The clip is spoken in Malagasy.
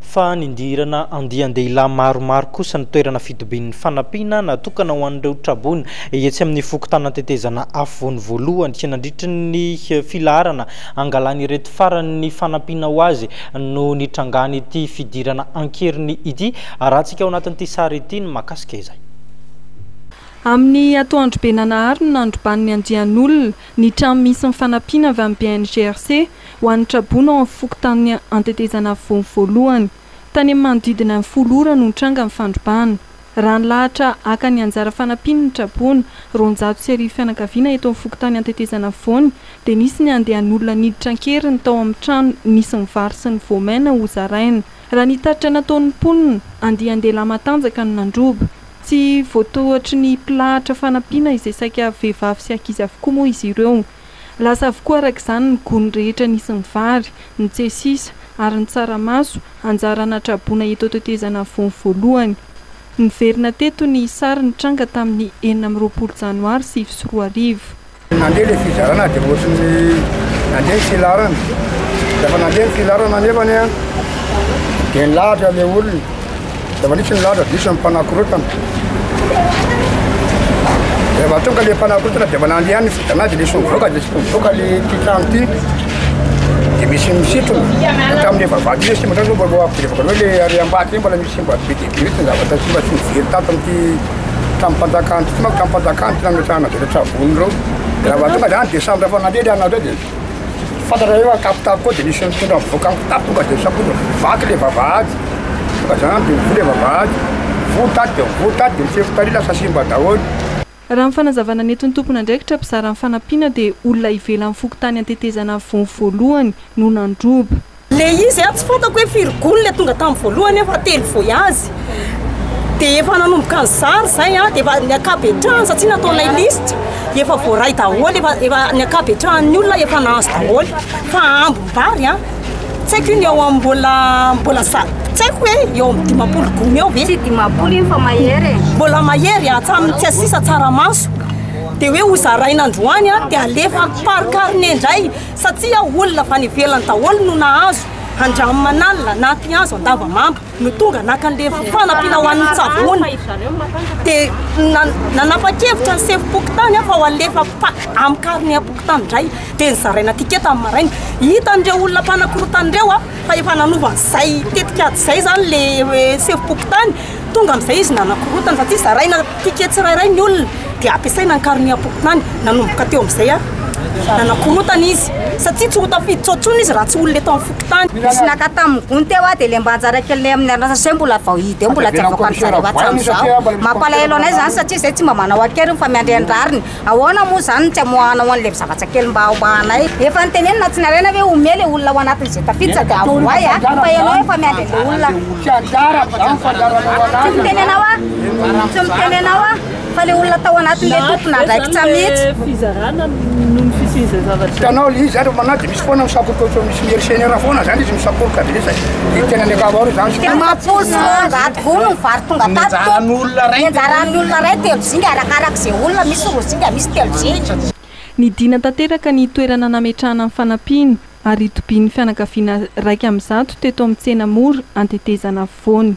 Fa nidirana andian-dehilahy maromaro kosa ny toerana fitobian'ny fanampiana natokana ho an'ireo traboina etsy amin'ny fokontany Antetezana Afovoany voalohany. Nandritry ny filaharana hangalan'ireto farany ny fanampiana ho azy no nitrangan'ity fidirana an-keriny ity. Arahantsika ao anatin'ity sary ity ny mahakasika izay. Amin'ny atoandro be nanahary no nandroban'ny andian'olona ny trano misy ny fanampiana avy amin'ny BNGRC ho an'ny traboina ao amin'ny fokontany Antetezana Afovoany voalohany. Tany amin'ny manodidina ny folo ora no nitranga ny fandrobana. Raha nilahatra haka ny anjara fanampiany ny traboina, 1200 fianakaviana eto amin'ny fokontany Antetezana Afovoany, dia nisy ny andian'olona niditra an-keriny tao amin'ny trano nisy ny vary sy ny voamaina hozaraina. Raha ny tatitra nataon'ny mponina, andian-dehilahy matanjaka no nandroba. Tsy voatohatry ny mpilahatra fanampiana izay saika vehivavy sy ankizy avokoa moa izy ireo. Lasa avokoa araka izany ny gony rehetra nisy ny vary, ny tsiasisa ary ny tsaramaso, anjarana traboina eto Antetezana Afovoany voalohany. Niverina teto ny sary nitranga tamin'ny 26 janoary 2009. Nandeha ilay fizarana dia ohatry ny nandeha ny filaharana. Rehefa nandeha ny filaharana anefany an, dia nilahatra ilay olona. Rehefa nisy ny lahatra diso ny mpanakorontana. Rehefa tonga le mpanakorontana dia efa nandeha ny fidana dia nisy mivoaka dia tsy mivoaka le ty trano ty. Dia misy misintona. Hatramin'ny efa vady io simba trano mbola ampidirivako anao le ary ambadika iny mbola misy simba be dia be mihitsy ny zavatra simba tsy mivery tato amin'ity tranom-panjakana ity manko tranom-panjakana ity nametrahana zareo trabony ireo. Dia rehefa tonga zany dia samy rehefa nandeha le anareo dia Fantatra hoe an-kapitapo koa dia nisy nitondra mivoaka amin'ny kitapo tonga dia nisafotra, vaky ilay vavahady, tonga zany dia nivoha ilay vavahady, voa tato dia voa tato dia ny fefy tary lasa simba daholo. Raha ny fanazavana nentin'ny tompon'andraikitra mpizara ny fanampiana dia olona ivelan'ny fokontany Antetezana Afovoany voalohany no nandroba. Le izy a tsy fantako hoe firy gony le tonga tamin'ny voalohany fa telo voyage de efa nanomboka nizara zay a de efa ny ankabetrahany satria nataonay liste efa voaray daholo efa efa ny ankabetrahan'ny olona efa nahazo daholo fa ambim-bary a tsy haiko iny eo amin'ny mbola mbola za tsy haiko hoe eo amin'ny 50 gony eo ve Tsy 50 iny fa mahery e. Mbola mahery hatramin'ny tsiasisa tsaramaso de hoe hozaraina androany a de alefa par carnet indray Satria olona avy any ivelany daholo no nahazo, Andranomanalina, Anatihazo, Andavamamba, no tonga naka an'ilay fanampiana ho an'ny tsabony. Dia nanapa-kevitra ny sefom-pokontany fa ho alefa amin'ny karniam-pokontany indray. Dia nozaraina ticket tamin'ny maraina. Hitan'ireo olona mpanakorontana ireo fa efa nanova an'izay tetikady izay izany ilay sefom-pokontany. Tonga amin'izay izy nanakorontana satria zaraina ticket tsirairay ny olona dia ampiasaina ny karniam-pokontany. Nanomboka teo amin'izay nanakorontana izy satria tsy ho tafiditra ao intsony izy raha tsy olona eto amin'ny fokontany. Nisy naka tamin'ny gony teo aho dia ilay mba anjara kelinay amin'ny herinasa izay mbola vao hita eo mbola tsy avoakan'ny zareo hatramin'izao. Mampalahelo anay izany satria izay tsy mba manao an-keriny fa miandry ny rariny. Ahoana moa izany no tsy amoahanao an'ilay zavatra kely mba mba anay? Efa nitenenina tsy nalaina hoe omeo ilay olona ao anatin'izay tafiditra dia avoay a! Fa ianao efa miandry an'ilay olona. Tsy miteny anao aho, tsy miteny anao aho fa ilay olona tao anatin'ilay tompon'andraikitra mihitsy. Hitanao le izy zany rehefa manao de misy foana misakoroka misy mercenaire foana zany izy misakoroka de lasa de tena ny ankamaroany zany 250 gony ny vary tonga tato tompoko. Ny anjaran'ny olona iray telo zinga arakaraka izay olona, misy roa zinga, misy telo zinga. Nidina tanteraka ny toerana nametrahana ny fanampiana ary itobian'ny fianakaviana 101 teto amin'ny tsena Mora Antetezana afovoany.